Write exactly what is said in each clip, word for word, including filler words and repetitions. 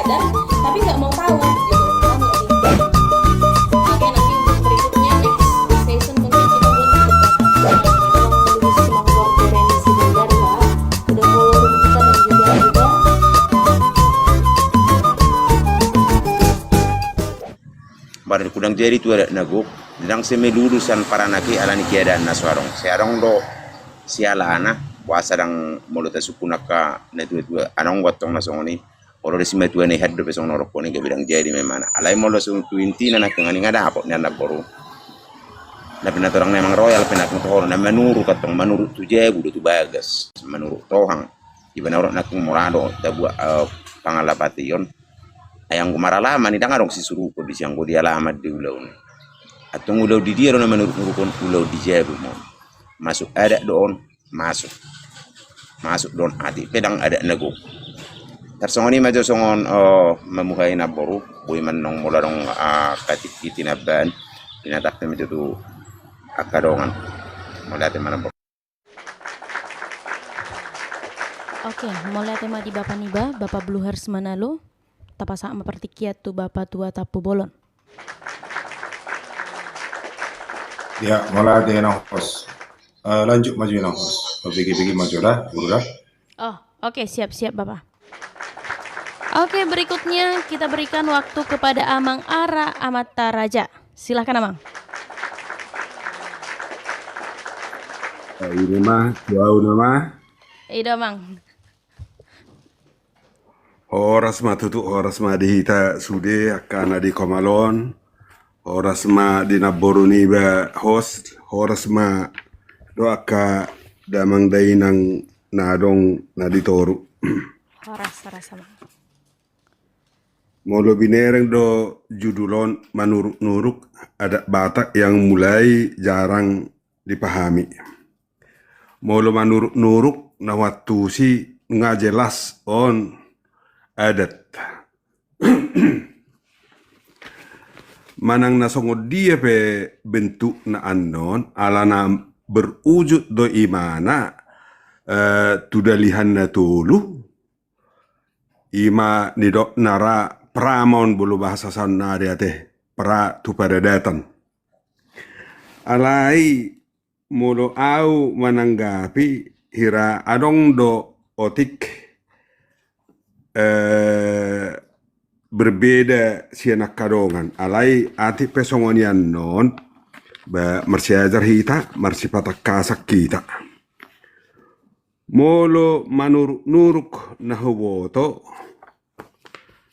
Tapi nggak mau tahu gitu. Paham nggak sih? Oke, nanti untuk berikutnya, next session, mungkin kita buat untuk Bapak, eh, Bang Luis Mangkor Terensi Siregar, ya. Udah follow room kita dan juga udah. Baru kurang jadi tu adat na gok, ndang sai melulu sian paranak i ala ni keadaan na so adong. Sai adong do sialana, boasa ndang molo tasungkun angka na tua-tua, adong do tong na songon i. Olo, di simatua ni haddo pe songon na rohani gabe ndang jadi memang. Alai molo songon tu intina nangkin, nga dapot nian na boru. Na pinatorang memang royal pe nangkin tu hono, na manuruk antong, manuruk tu jabu do tu bagas, manuruk tohang. Iba na uruk nangkin mora do tabuat, eh, pangalapation. Ai anggo maralaman i ndang adong sisurukon disi anggo di alaman di ulaon. Antong ulaon di dia do na manuruk-nurukon? Ulaon di jabu ma on. Masuk adat do on. Masuk. Masuk do on atik pe ndang adat na gok. Tarsongon i ma jo songon, eh, mamuhai na boru, boi ma annon molo adong, eh, katik i tinambahan, pinatahon pe ma jo tu angka dongan. Mauliate ma na boru. Oke, mauliate ma di bapa niba, Bapa Bluehurst Manalo. Tapasahat ma partingkian tu Bapa Tua Tampubolon. Ya, mauliate nang host. Eh, lanjut ma jo nang host. Pabege-bege ma jo da, boru da. Oh, oke, siap-siap, Bapak. Oke, berikutnya kita berikan waktu kepada Amang Ara Amanta Raja. Silahkan, Amang. Eh, i ma, tu ahu nama. I do, Amang. Horas ma tutu, horas ma di hita sude angka na di komal on. Horas ma di namboru niba host, horas ma do angka damang dainang na adong na di toru. Horas, horas, Amang. Molo binereng do judul on, manuruk-nuruk, adat Batak yang mulai jarang dipahami. Molo manuruk-nuruk na huantusi, nga jelas on adat. Manang na songon dia pe bentukna annon, alana berwujud do imana, eh, tu dalihan na tolu, ima nidokna ra pra ma on molo bahasa saonnari ate, pra tu paradatan. Alai molo au mananggapi, hira adong do otik, eh, berbeda sian angka dongan. Alai atik pe songon i annon, ba, marsiajar hita, marsipatangkasan hita. Molo manuruk-nuruk na huboto,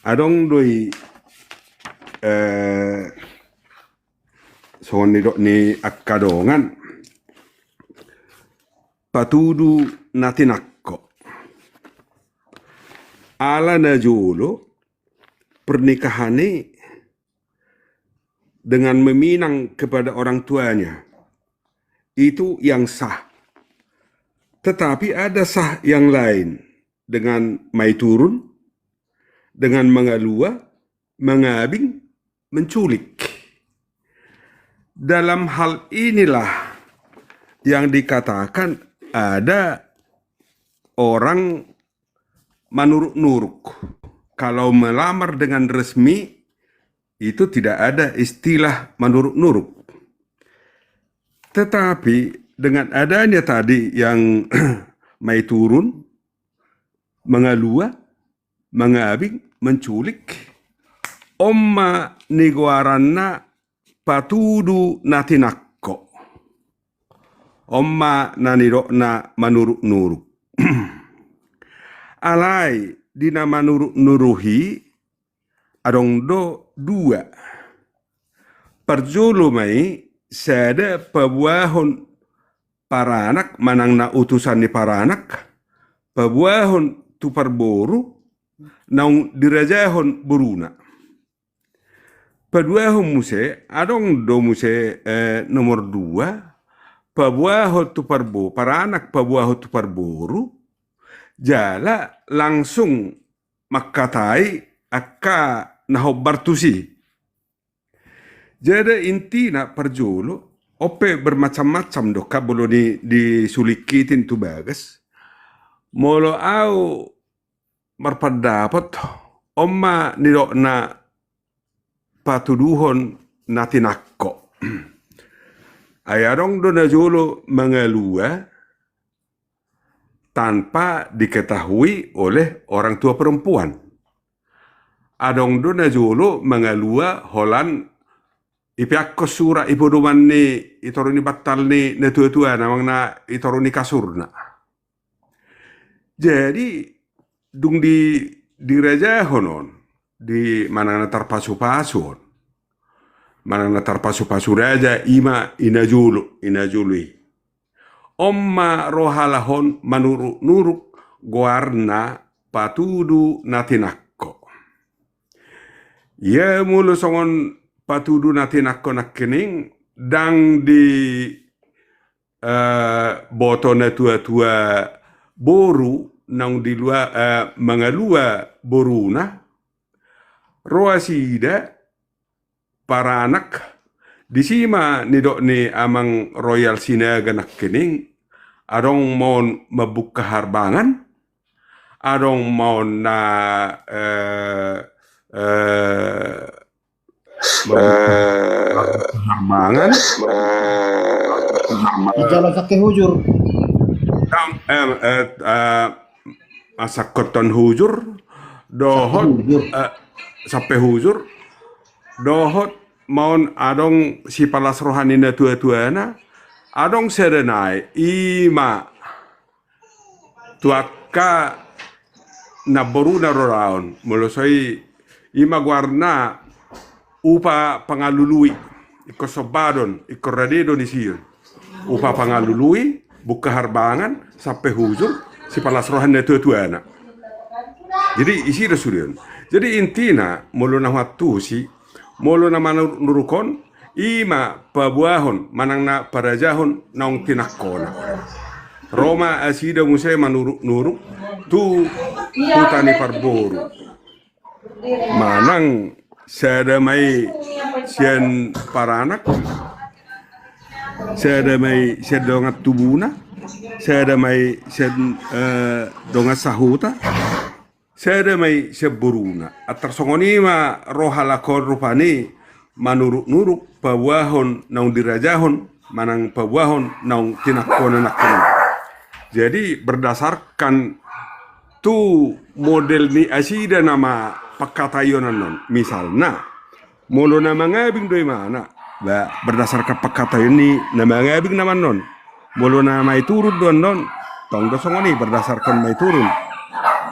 adong do i, eh, songon nidok ni angka dongan, patudu na tinangko. Ala na jolo, pernikahan i dengan meminang kepada orang tuanya, itu yang sah. Tetapi ada sah yang lain, dengan maiturun, dengan mangalua, mangabing, menculik. Dalam hal inilah yang dikatakan ada orang manuruk-nuruk. Kalau melamar dengan resmi, itu tidak ada istilah manuruk-nuruk. Tetapi dengan adanya tadi yang maiturun, mangalua, mangabing, menculik, on ma nigoaranna patudu na tinangko. On ma na nidokna manuruk-nuruk. Alai di na manuruk-nuruk i adong do dua. Parjolo ma i, sada paboahon paranak manang na utusan ni paranak, paboahon tu parboru, naung dirajahon boruna. Paduahon muse, adong do muse, eh, nomor dua, paboahon tu parbo-, paranak paboahon tu parboru, jala langsung mangkatai angka na hombar tusi. Jadi intina parjolo, on pe bermacam-macam do angka molo ni, disulingkiti tu bagas. Molo au marpandapot, On ma nidokna patuduhon na tinangko. Ai adong do najolo mangalua tanpa diketahui oleh orang tua perempuan. Adong do najolo mangalua holan ipeakkon sura i podoman ni i toru ni bantal ni natuatuana manang na i toru ni kasurna. Jadi dung di dirajahon on, di manang na tarpasupasu on, manang na tarpasupasu raja, ima i najolo, i najolo i. On ma ro halak on manuruknuruk goarna patudu na tinangko. Ia molo songon patudu na tinangko nangkining, ndang di eh, boto natuatua boru naung dilua, eh, mangalua boruna, ro nasida paranak. Disi ma nidok ni Amang Royal Sinaga nangkining, adong ma on mambuka harbangan, adong ma on na, eh, eh, harbangan. Jalan sake hujur. Mansangkothon hujur dohot, eh, sampe hujur dohot ma on adong sipalas roha ni natuatuana. Adong sada nai, ima tu angka namboruna ro daon, molo so i, ima goarna upa pangalului. Ingkon somba do on, ingkon rade do on disi on. Upa pangalului, buka harbangan, sampe hujur, sipalas roha ni natuatuana. Jadi isi do sude on. Jadi intina molo na huantusi, molo na manuruknuruk on, ima paboahon manang na parajahon naung tinangkona. Ro ma nasida muse manuruknuruk tu huta ni parboru. Manang sada ma i sian paranak, sada ma i sian dongan tubuna, sada ma i sian, eh, dongan sahuta, sada ma i sian boruna. Antar songon i ma ro halak on rupani manuruknuruk paboahon naung dirajahon manang paboahon naung tinangkona nangkin. Jadi berdasarkan tu model ni nasida nama pangkataion annon. Misalna, molo na mangabing do imana, ba, berdasarkan pangkataion ni na mangabing nama annon. Molo na maiturun do annon, tong do songon i berdasarkan maiturun.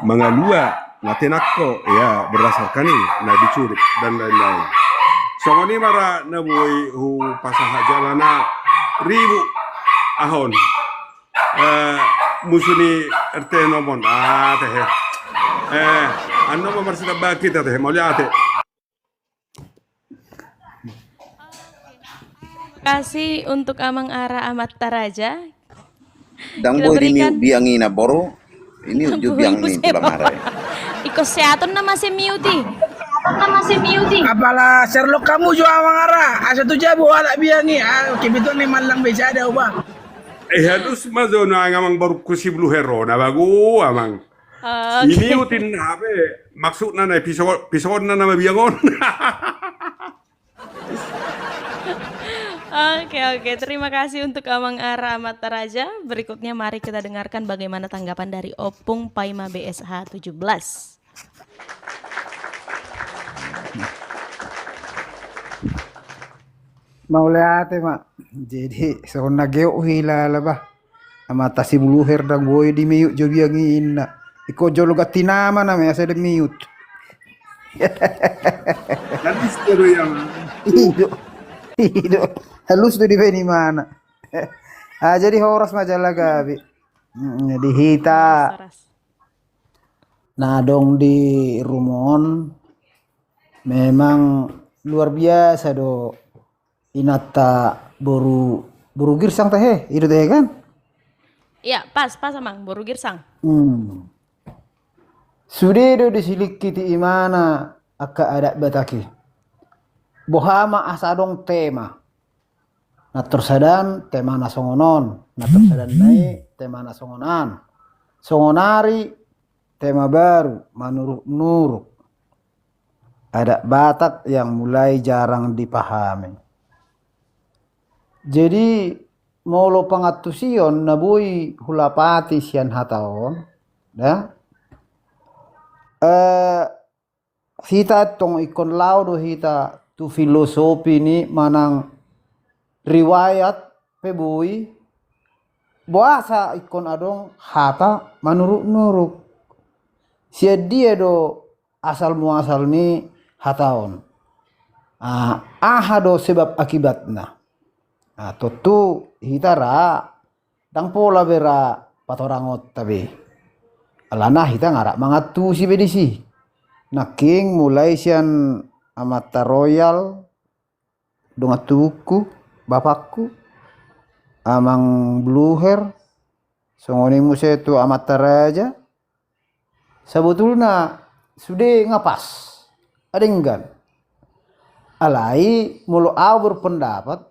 Mangalua na tinangko, ya, berdasarkan i na dicuruk dan lain-lain. Songon i ma ra na boi hupasahat jala na ribut aha on. Eh, musu ni R T nomor. Ah, tehe. Eh, annon ma marsitambahan hita tehe, mauliate. Kasih untuk Amang Ara Amanta Raja. Ndang boi di-mute biang i na boru. Ini uju biang ni tulang ara. Iko seaton na mase mute i. Apala Sherlock hamu jo Amang Ara, asa tu jabu halak biang i. Ah, kebetulan ni mallang be sada uba. Eh, halus ma jo na Amang, borungku si Bluher on, na bago Amang. Ini utin hape maksudna na episode, episode na nama biang on. Oke, oke, terima kasih untuk Amang Ara Amanta Raja. Berikutnya mari kita dengarkan bagaimana tanggapan dari Opung Paima B S H tujuh belas. Mauliate ma. Jadi songon na geok hila laba. Amanta si Bluher ndang boi di-mute jo biang i inna. Iko jolo ganti nama nama asa di-mute. Nanti seteru yang Ido. Ido. Halus tu dibaen imana. Ah, jadi horas ma jala gabe. Di hita na adong di rumon memang luar biasa do. Inanta boru, boru Girsang tehe, ido tehe kan? Iya, pas, pas Amang, boru Girsang. Hmm. Sude do disilingkiti imana angka adat Batak i. Boha ma asa adong tema. Na tor sada tema na songon on, na tor sada nai tema na songon an. Songon ari tema baru, manuruk-nuruk. Adat Batak yang mulai jarang dipahami. Jadi, molo pangantusion na boi hulapati sian hata on, da? Eh, hita tong ingkon laho do hita tu filosofi ni manang riwayat pe boi, boasa ingkon adong hata manuruk-nuruk. Sian dia do asal muasal ni hata on. Ah, aha do sebab akibatna? Ah, tontu hita ra, ndang pola be ra patorangonta be. Alana hita nga rap mangantusi be disi. Nangkin mulai sian amanta royal, dongan tubungku, bapakku, amang bluher, songon i muse tu amanta raja. Sabotulna sude nga pas, adenggan. Alai molo au berpendapat,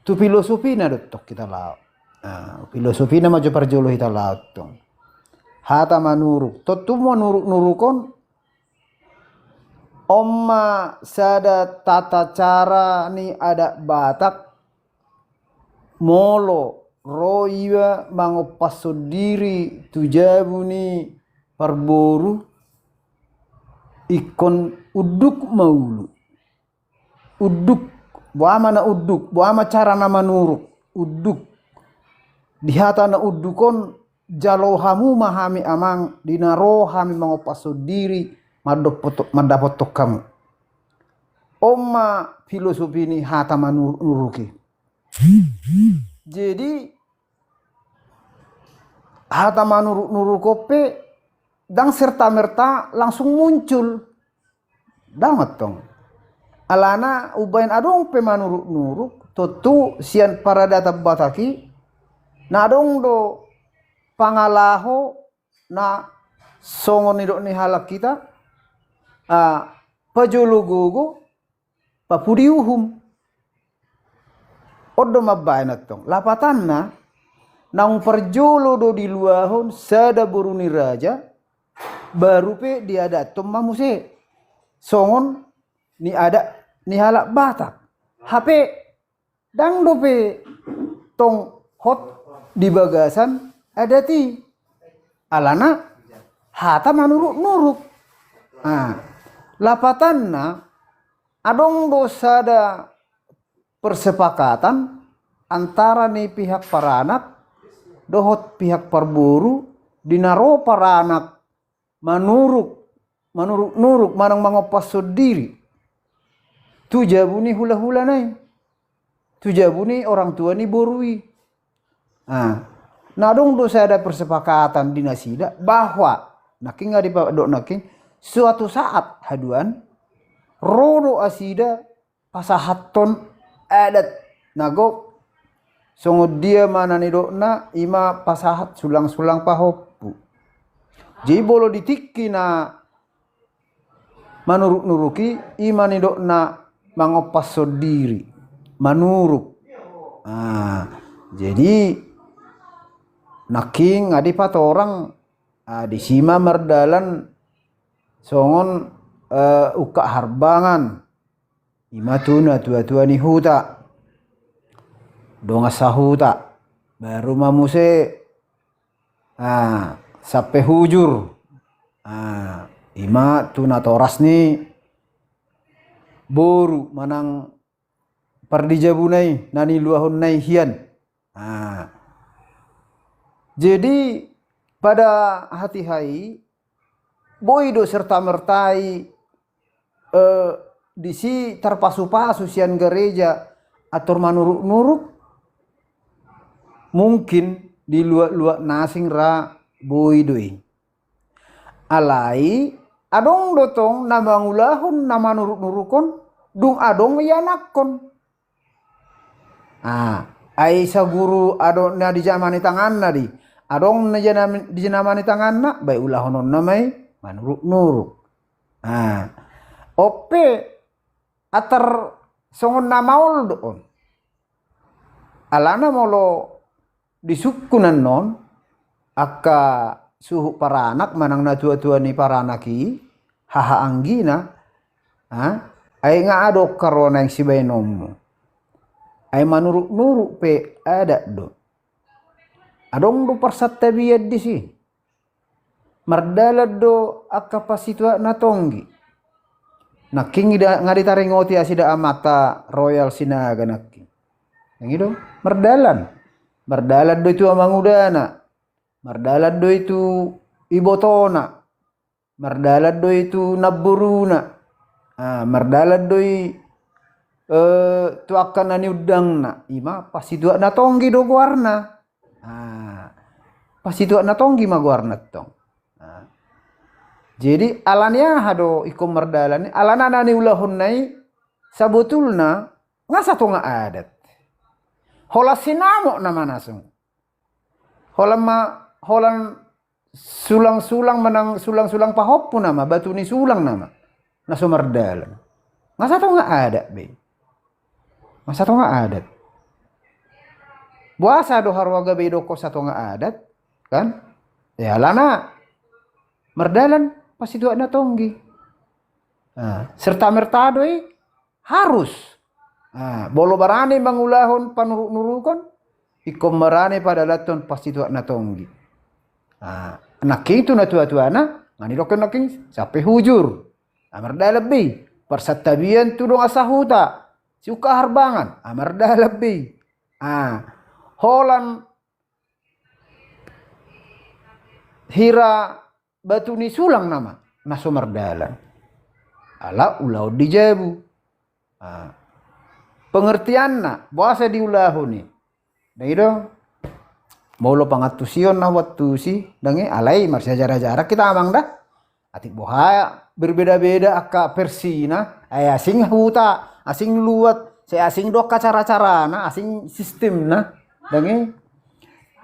tu filosofina do tong hita laho. Nah, filosofina ma jo parjolo hita laho tong. Hata manuruk, tontu manuruk-nuruk on, on ma sada tata cara ni adat Batak. Molo ro iba mangompashon diri tu jabu ni parboru, ingkon unduk ma ulu. Unduk, boha ma na unduk, boha ma cara na manuruk, unduk. Di hata na unduk on, jalo hamu ma hami amang, di na ro hami mangompashon diri, mandopoto-, mandapothon hamu. On ma filosofi ni hata manuruk-nuruk i. Jadi, hata manuruk-nuruk on pe ndang serta-merta langsung muncul. Ndang antong. Alana umbaen adong pe manuruk-nuruk, tontu sian paradatan Batak i, na adong do pangalaho na songon nidok ni halak hita, ah, pajolo gogo, papudi uhum. On do mambaen antong. Lapatanna, naung parjolo do diluahon sada boru ni raja, baru pe diadathon ma muse. Songon ni adat ni halak Batak. Hape, ndang dope tong hot di bagasan adat i. Alana hata manuruk-nuruk. Nah, lapatanna, adong do sada persepakatan antara ni pihak paranak dohot pihak parboru, di na ro paranak manuruk, manuruk-nuruk manang mangompashon diri tu jabu ni hula-hulana i, tu jabu ni orang tua ni boru i. Nah, na adong do sada persepakatan di nasida bahwa, nangkin nga dipadok nangkin, suatu saat haduan, ro do asida pasahathon adat na gok, songon dia ma na nidokna, i ma pasahat sulang-sulang pahompu. Jadi molo di tingki na manuruk-nuruk i, i ma nidokna mangompashon diri, manuruk. Nah, jadi nangkin nga dipatorang, ah, disi ma mardalan songon, eh, ungkap harbangan. I ma tu natua-tua ni huta, dongan sahuta, baru ma muse, ah, sampe hujur. Ah, i ma tu natoras ni boru manang pardijabuna i, na niluahonna i hian. Ah. Jadi pada hatiha i, boi do serta-merta i, eh, disi tarpasu-pasu sian gareja atur manuruk-nuruk? Mungkin di luat-luat na asing ra boi do i. Alai adong do tong na mangulahon na manuruk-nuruk on, dung adong ianakhon. Ah, ai saguru adong na di jaman ni tanganna di. Adong na jana-, di jaman ni tanganna, baen ulahononna ma i manuruk-nuruk. Ah, on pe atar songon na maol do on. Alana molo disungkun annon, angka suhut paranak manang natua-tua ni paranak i, haha anggina, Ha? Ai nga adong haroa naeng sibaenonmu. Ai manuruk-nuruk pe adat do. Adong do parsantabian disi. Mardalan do angka pasituak na tonggi. Nangkin ida nga ditaringoti asi da amanta Royal Sinaga nangkin. Nang i do mardalan. Mardalan do i tu amangudana. Mardalan do i tu ibotona. Mardalan do i tu namboruna. Ah, mardalan do i, eh, tu angka na niundangna. Ima pasituak na tonggi do goarna. Ah, pasituak na tonggi ma goarna tong. Ah. Jadi alani aha do ingkon mardalan i? Alana na niulahonna i sabotulna nga satonga adat. Holan sinamot nama na sung. Holan ma, holan sulang-sulang manang sulang-sulang pahompu nama, batu ni sulang nama. Na so mardalan. Nga satonga adat be. Nga satonga adat. Boasa do haroa gabe idokkon satonga adat, kan? Ya alana mardalan pasituak na tonggi. Nah, serta merta do i harus. Nah, molo barani mangulahon panuruk-nurukon, ingkon barani padalanhon pasituak na tonggi. Nah, nangkin tu natua-tuana nga nidokkon nangkin sampe hujur. Nah, mardalan be i parsantabian tu dongan sahuta, siungkap harbangan. Ah, mardalan be i. Ah, holan hira batu ni sulang nama na so mardalan. Ala ulaon di jabu. Ah. Pengertianna boasa diulahon i? Dang i do. Molo pangantusion na huantusi, dang i, alai marsiajar-ajaran hita amang da. Atik boha berbeda-beda angka versina, ai asing huta, asing luat, sai asing do angka cara-carana, asing sistemna. Dang i.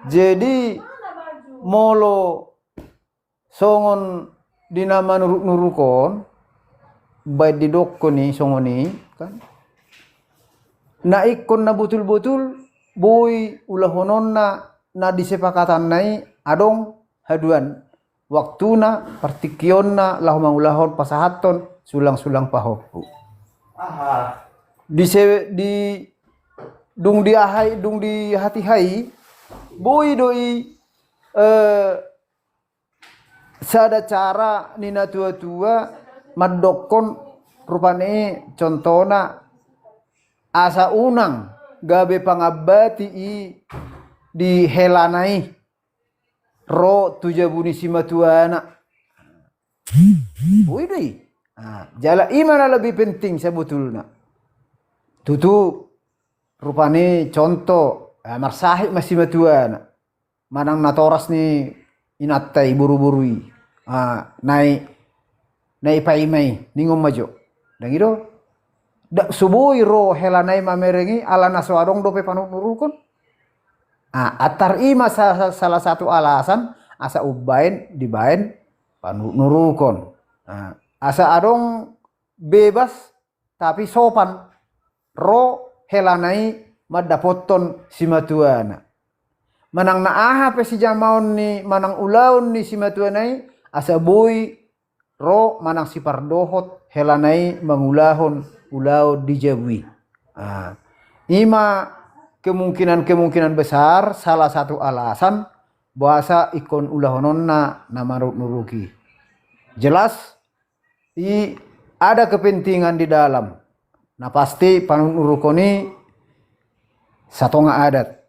Jadi molo songon di na manuruk-nuruk on, baen didokkon i songon i, kan? Na ingkon na botul-botul boi ulahononna na disepakatanna i adong haduan waktuna, partingkionna laho mangulahon pasahathon sulang-sulang pahompu. Aha. Di se-, di dung di ahai, dung di hatiha i, boi do i, eh, sada cara ni natua-tua mandokkon rupani, contohna asa unang gabe pangambati i di helana i ro tu jabu ni simatuana. Boi do i. Ah, jala i ma na lebih penting sabotulna. Tutu rupani contoh, ah, marsahit ma simatuana. Manang natoras ni inanta i boru-boru i. Ah, na i, na i paima i, ningon ma jo. Dang i do. Dak so boi ro helana i mamereng i, ala na so adong dope panuruk-nurukon. Ah, antar i ma sa-, sa-, salah satu alasan asa umbaen dibaen panuruk-nurukon. Ah, asa adong bebas tapi sopan ro helana i mandapothon simatuana. Manang na aha pe sijamaon ni manang ulaon ni simatuana i, asa boi ro manang sipardohot helana i mangulahon ulaon di jabu i. Ah, i ma kemungkinan-kemungkinan besar salah satu alasan boasa ingkon ulahononna na manuruk-nuruk i. Jelas i ada kepentingan di dalam. Na pasti panuruk-nurukon i satonga adat.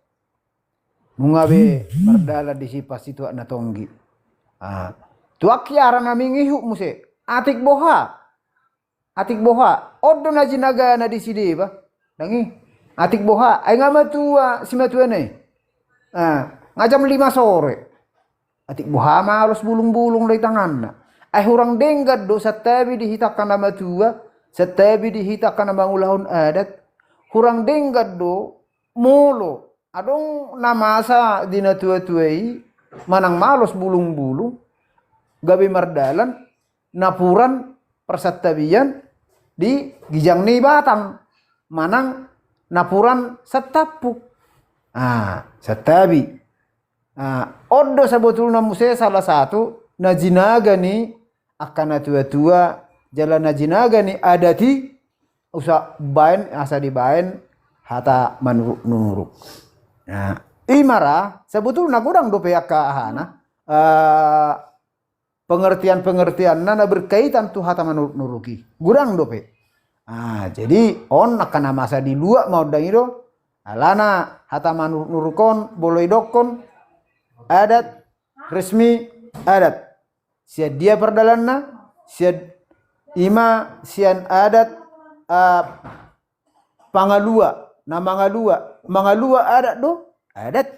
Nunga be mardalan disi pasituak na tonggi. Ah. Tu angka ari na mangihut muse. Atik boha. Atik boha. On do na jinagana disi deba. Dang i. Atik boha. Ai nga matua simatuana i. Ah. Nga jam lima sore. Atik boha malos bulung-bulung do i tanganna. Ai hurang denggan do santabi di hita angka na matua, santabi di hita angka na mangulahon adat. Hurang denggan do molo adong na masa di natua-tua i manang malos bulung-bulung gabe mardalan napuran parsantabian di ginjang ni batang manang napuran santampuk. Ah, santabi. Ah, on do sabotulna muse salah satu na jinaga ni angka natua-tua jala na jinaga ni adat i, usa baen, asa dibaen hata manuruk-nuruk. Nah, i ma ra, sebetulna godang dope angka ahana, eh, pengertian-pengertianna na berkaitan tu hata manuruk-nuruk i. Godang dope. Ah, jadi on angka na masa di luat ma on dang i do, alana hata manuruk-nuruk on, molo didokkon adat, resmi, adat. Sian dia pardalanna, sian i ma sian adat, ah, pangalua, na mangalua, mangalua adat do, adat.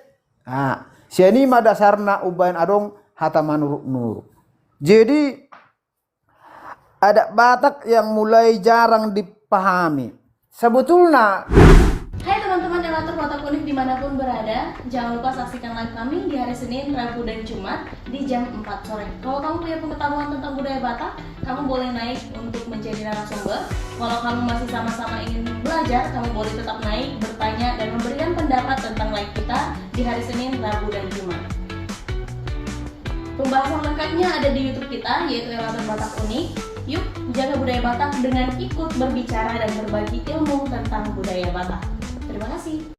Ah, sian i ma dasarna umbaen adong hata manuruk-nuruk. Jadi, adat Batak yang mulai jarang dipahami. Sebetulna. Hai teman-teman Elator Batak Unik dimanapun berada, jangan lupa saksikan live kami di hari Senin, Rabu, dan Jumat di jam empat sore. Kalau kamu punya pengetahuan tentang budaya Batak, kamu boleh naik untuk menjadi narasumber. Kalau kamu masih sama-sama ingin belajar, kamu boleh tetap naik, bertanya, dan memberikan pendapat tentang live kita di hari Senin, Rabu, dan Jumat. Pembahasan lengkapnya ada di YouTube kita, yaitu Elator Batak Unik. Yuk, jaga budaya Batak dengan ikut berbicara dan berbagi ilmu tentang budaya Batak. Terima kasih.